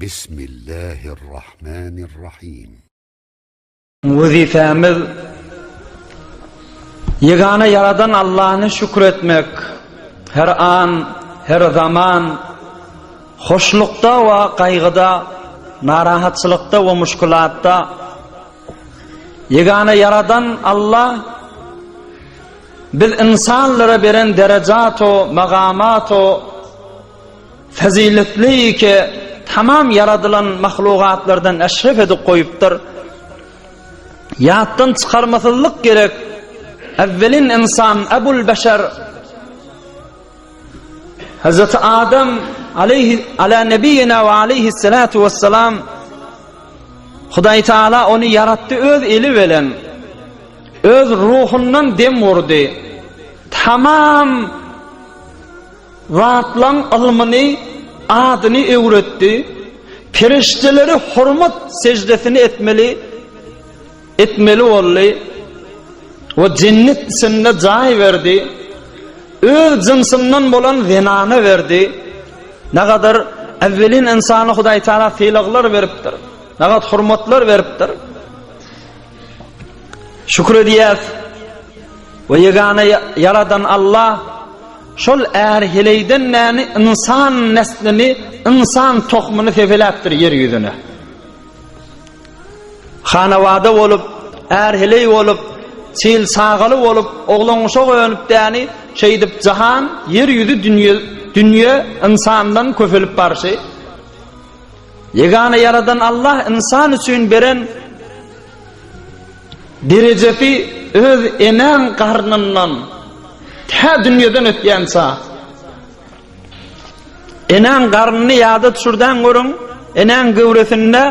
Bismillahirrahmanirrahim. Wezipemiz Ýegana Ýaradan Allany şükür etmek, her an, her zaman, hoşlukda we gaýgyda, narahatçylykda we muşkulatda Ýegana Ýaradan Alla biz ynsanlara beren derejat-u, magamat-u, Faziletli ki, tamam ýaradylan mahlugatlardan eşref edip goýupdyr. Ýatdan çykarmasyzlyk gerek. Evvelin insan Ebul Beşer Hazreti Adam aleyhi ala nebiyina ve aleyhissalatu vesselam Hudaý Teala ony ýaratdy öz eli bilen. Öz ruhundan dem urdy. Tamam Zatlaň ylmyny, adyny öwretdi. Perişdeleri hormat seždesini etmeli etmeli boldy we jennet içinde jaý berdi. Öz jynsyndan bolan zenana berdi. Nagadar äwwelin ynsana Hudaý Taala sylaglar beripdir. Nagat hormatlar beripdir. Şükür edýäs. We ýegana ýaradan Allah şol är-heleýden näni ynsan neslini, ynsan tohumyny sepeläpdir ýer ýüzüne. Hanawada bolup, är-heleý bolup, çil çagaly bolup, oglan-uşak önüp däni şeýdip jahan, ýer ýüzi dünýe, dünýe ynsandan köpelip barşy. Ýegana ýaradan Allah ynsan üçin beren Derejesi öz enäň garnyndan tä dünýeden ötýänçä. Enäň garnyny ýada düşürdäň görüň, enäň göwresinde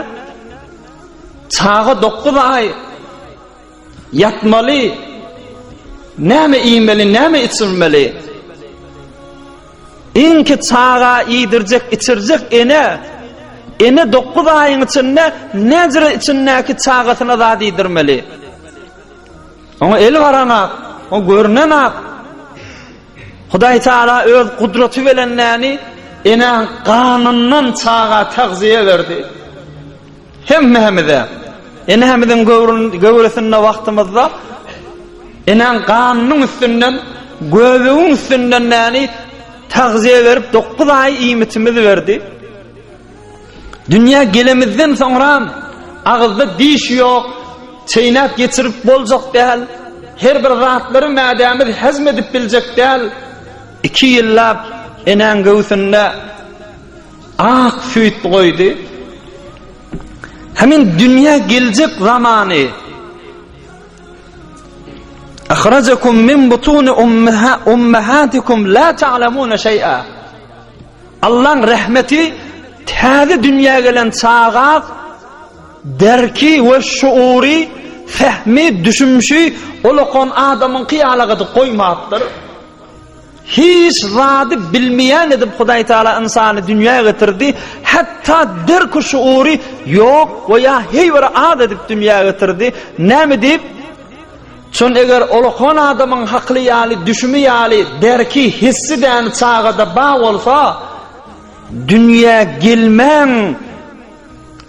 çaga 9 aý ýatmaly, näme iýmeli, näme içirmeli? Iňki çaga iýdirjek, içirjek ene, ene dokuz aýyň içinde näjire içindäki çagasyna zat iýdirmeli. Oňa el baranak, o görünenak. Hudaý Teala öz gudraty bilen näni enäň ganyndan çaga tagziýe berdi. Hemmämize enemiziň göwresinde wagtymyzda enäň ganynyň üstünden, göbegiň üstünden näni tagziýe berip 9 aý iýmitimizi berdi. Dünýä gelemizden soňra agyzda diş ýok, çeýnäp geçirip boljak däl, her bir zatlary mädämiz hezm edip biljek däl. 2 ýyllap enäň göwsünde Ak süýt goýdy. Hemin dünýä geljek zamany. Ahrajakum min butuni ummahatikum la ta'lamuna şeý'a. Allah'ın rahmeti täze dünýä gelen çaga derki we şuury, fehmi, düşünşi ol okan adamyň kyýalagydy goýmapdyr. Hiç zady bilmeýän edip Hudaý Taala ynsany dünýä getirdi, hatda derki şuury ýok we ýa heý bir az edip dünýä getirdi. Näme diýip? Çün eger olakan adamyň hakly ýaly, düşümi ýaly, derki, hissi däni çagada ba bolsa, dünýä gelmäň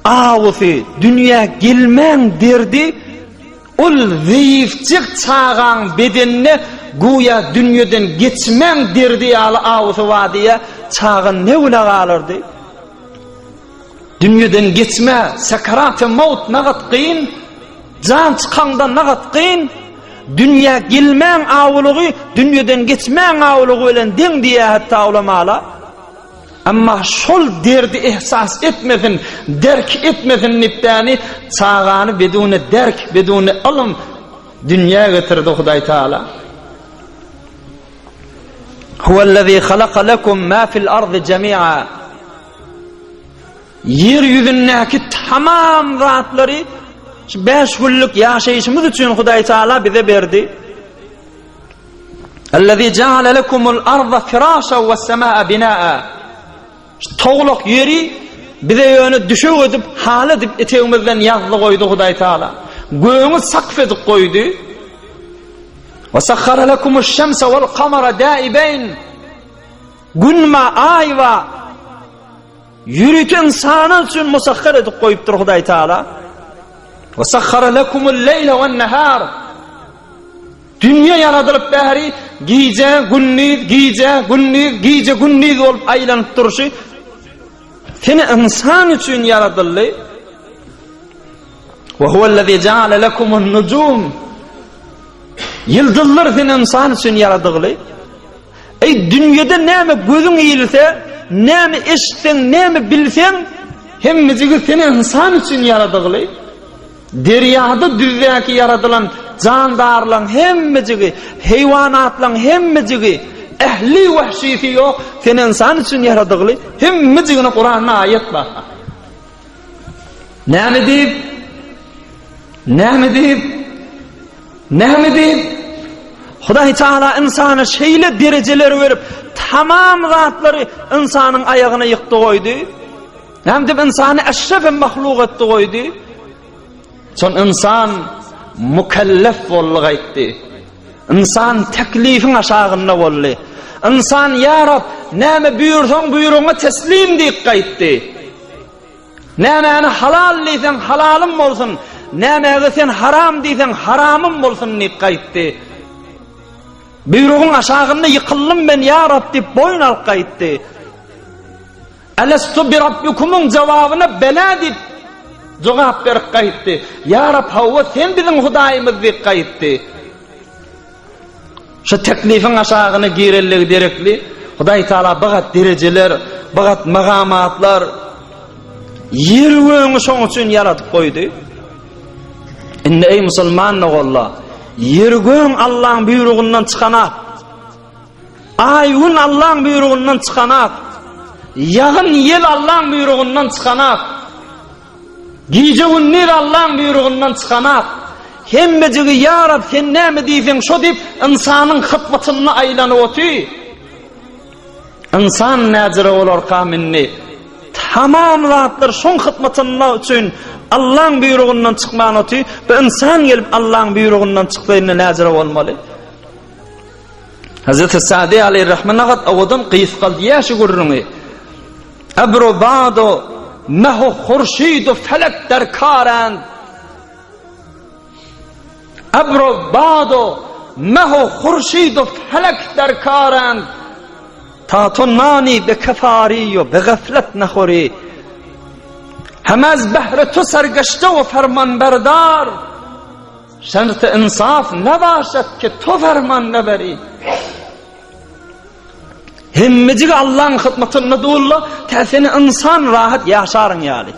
awusy, dünýä gelmäň derdi Ol zeýifjik çagaň bedeninde güýä dünýeden geçmäň derdi ýaly awusy bar diýýä, çaga ne güne galardy? Dünýeden geçme, sekeraty mawt nagat kyn, jan çykaňda nagat kyn, dünýä gelmäň awulygy dünýeden geçmäň awulygy bilen deň diýýä hatda ulamala. Emma şol derdi ehsas etmesin, derk etmesin diýip-däni çagany bedune derk, bedune ylym dünýä getirdi Hudaý Taala. Huwellezî halaka lekum mâ fil ardy jemî'a. Ýer ýüzündäki tamam zatlary şu bäş günlük ýaşaýşymyz üçin Hudaý Taala bize berdi. Ellezî ja'ale lekumul arda firâşa we semâe binâa. Şu towlak ýeri bize ýöne düşek edip, haly edip etegimizden ýazdy goýdy Hudaý Taala. Gögüňi sakf edip goýdy. Ve sahhara lekumuş şemse vel kamara daibeyn. Gün ma, aý ba. Ýörite ynsana üçin musahhar edip goýupdyr Hudaý Taala. Wa sahhara lekumul leýle wen nahar. Dünýe ýaradylyp bäri gije, gündiz, gije, gündiz, gije, gündiz bolup aýlanyp durşy seni ynsan üçin ýaradyldy. Wa huwellezî ja'ale lekumun nujum. Ýyldyzlar seni ynsan üçin ýaradyldy. Eý, dünýede näme gözüň ilse, näme eşitseň, näme bilseň, hemmejigi seni ynsan üçin ýaradygly. Derýada, düzdäki ýaradylan jandarlaň hemmejigi, heýwanatlaň hemmejigi, ähli wahşisi ýok, seni ynsan üçin ýaradygly, hemmejigine Kuranda aýat bar. Näme diýip? Näme diýip? Näme diýip? Hudaý Taala ynsana şeýle derejeler berip, tamam zatlary ynsanyň aýagyna ýykdy goýdy. Näme diýip ynsany eşrefe mahluk etdi goýdy. Şon ynsan mukellef boldy gaýtdy. Ynsan teklifiň aşagynda boldy. Ynsan ýa Rab, näme buýursaň buýrugyňa teslim diýip gaýtdy. Nämäni halal diýseň halalym bolsun, nämäge sen haram diýseň haramym bolsun diýip gaýtdy. Buýrugyň aşagynda ýykyldym men ýa Rab diýip boýun alyp gaýtdy. Elestu bi rabbikumyň jogabyna bela diýip jogap berip gaýtdy. Ýa Rab hawa sen biziň Hudaýymyz diýip gaýtdy. Şu teklifiň aşagyna girelligi derekli Hudaý Taala bagat derejeler, bagat magamatlar ýer gögüňi şoň üçin ýaradyp goýdy. Indi eý musulman doganlar, ýer gögüň Allaň buýrugyndan çykanak. Aý gün Allaň buýrugyndan çykanak. Ýagyn ýel Allaň buýrugyndan çykanak. Gije-gündiz Allaň buýrugyndan çykanak. Hemmejigi Ýa Rab sen näme diýseň şo diýip ynsanyň hytmatynda aýlanyp oty. Ynsan näjire bolarkam indi? Tamam zatlar şoň hytmatynda üçin Allaň buýrugyndan çykman oty. Bu ynsan gelip Allaň buýrugyndan çyksa indi näjire bolmaly? Hazreti Sadi aleyh-rahme nagat owadan gysgaldýar şu gürrüňi. Ebru badu mehu hurşidu felek derkarend. Ebru badu mehu hurşidu felek derkarend. Ta to nani be kefari be gaflet nehuri. Hem az behre to sergeşte we fermanberdar. Şerti ynsaf nebaşat ki to ferman neberi. Hemmejik Allaň hyzmatynda durla, tä seni ynsan rahat ýaşaryň ýaly.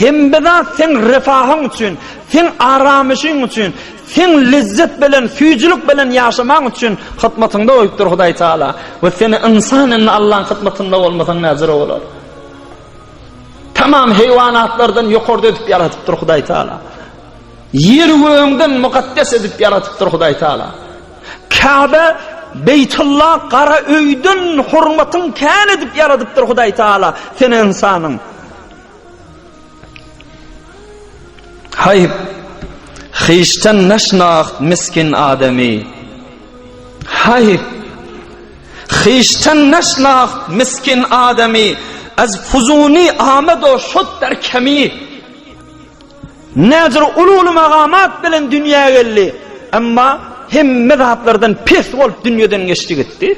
Hemme zat seň refahyň üçin, seň aramyşyň üçin, seň lezzet bilen, süýjülik bilen ýaşamaň üçin hyzmatyňda goýupdyr Hudaý Taala. We seni ynsan indi Allaň hyzmatynda bolmasaň näjüre bolar? Tamam heýwanatlardan ýokarda edip ýaratypdyr Hudaý Taala. Ýer-gögüňden mukaddes edip ýaratypdyr Hudaý Taala. Käbe, Beýtullah gara öýden hormatyň kän edip ýaradypdyr Hudaý Taala seni ynsanyň. Haýp, hyşdan naşnaht miskin adamy. Haýp, hyşdan naşnaht miskin adamy, az fuzuni amed o şud der kemi. Näjür uly-uly magamat bilen dünýä geldi. Emma hemme zatlardan pes bolup dünýeden geçdi gitdi.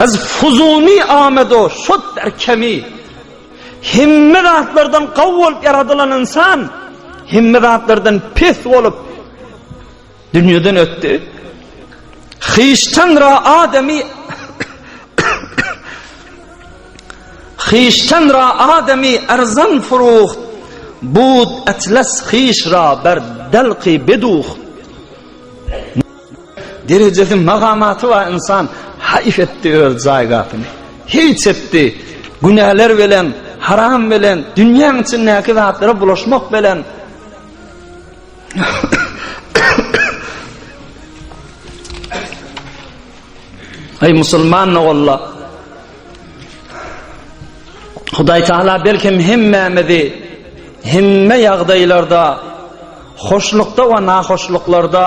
Az fuzuni amedo şut der kemi. Hemme zatlardan gawy bolup ýaradylan insan hemme zatlardan pes bolup Dünýeden ötdi. Hyştan ra ademi Hyştan ra ademi erzan furuht Bud etles hyş ra ber delki beduh Derejesi magamaty bar insan haýf etdi öz jaýgasyny. Hiç etdi. Günäler bilen, haram bilen, dünýäň içindäki zatlara bulaşmak bilen Eý musulman ogullar! Hudaý Taala belkem hemmämizi hemme ýagdaýlarda hoşlukda we nahoşluklarda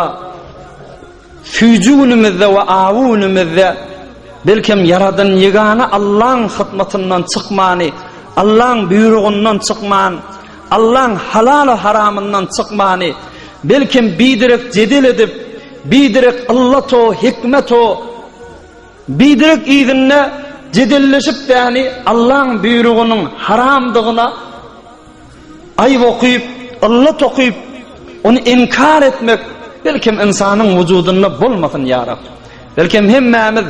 süýji günümizde we awy günümizde. Belkem Ýaradan ýegana Allaň hyzmatyndan çykmany, Allaň buýrugyndan çykman, Allaň halalu haramyndan çykmany, belkem biderek jedel edip, biderek yllat-o, hikmet-o, biderek yzynda jedelleşip däni Allaň buýrugynyň haramdygyna Aýyp okyp, yllat okyp, ony inkar etmek belkem ynsanyň wujudynda bolmasyn ýa Rab. Belkem hemmämiz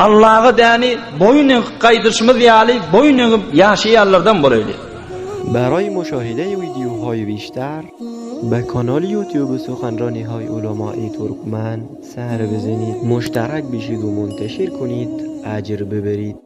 Allaga däni boýun egip gaýdyşymyz ýaly boýun egip ýaşaýanlardan bolaýly. Baraý muşahide wideohaý bişter be kanal youtube suhanranihay ulamai turkman sar bizenid muştarak bişid u munteşir kunid ajr biberid.